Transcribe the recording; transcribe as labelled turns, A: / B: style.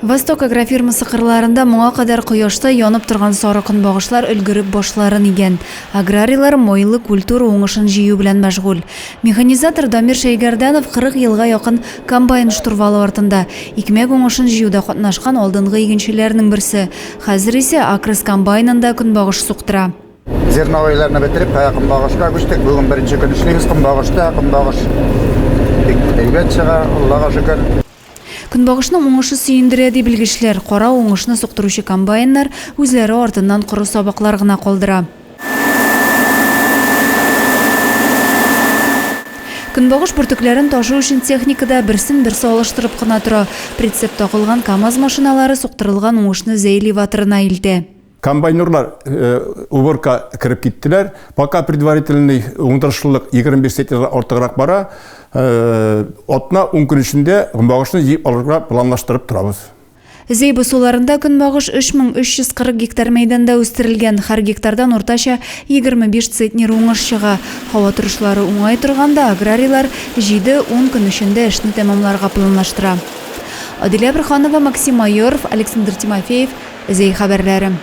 A: Восток агрофирмасы кырларында моңа кадәр кояшта янып торган сары көнбагышлар өлгереп башларын игән. Аграрийлар майлы культура уңышын җыю белән мәшгуль. Механизатор Дамир Шәйгәрдәнов 40 елга якын комбайн штурвалы артында. Икмәк уңышын җыюда катнашкан алдынгы игенчеләрнең берсе. Хәзер исә Акрос комбайнында көнбагыш суктыра.
B: Зерновойларны бетереп, кая көнбагышка күчтек. Бүген беренче көн эшлибез көнбагышта. Көнбагыш бик әйбәт чыга, Аллага шөкер.
A: Көнбагышның уңышы сөендерә, ди белгечләр. Кара уңышны суктыручы комбайннар үзләре артыннан коры сабаклар гына калдыра. Көнбагыш бөртекләрен ташу өчен техника да берсен-берсе алыштырып кына тора. Прицеп тагылган КАМАЗ машиналары суктырылган уңышны Зәй элеваторына илтә.
C: Комбайнерлар уборка кереп киттеләр. Пока предварительный уңдырышлылык 25 центнердан артыграк бара. Атна 10 көн эчендә гөмбагышны җыеп алырга планлаштырып торабыз.
A: Зәй басуларында көнбагыш 3340 гектар мәйданда үстерелгән. Һәр гектардан уртача 25 центнер уңыш чыга. Һава торышлары уңай торганда, аграрийлар җиде-ун көн эчендә эшне тәмамларга планлаштыра. Адилә Борһанова, Максим Майоров, Александр Тимофеев, Зәй хәбәрләре.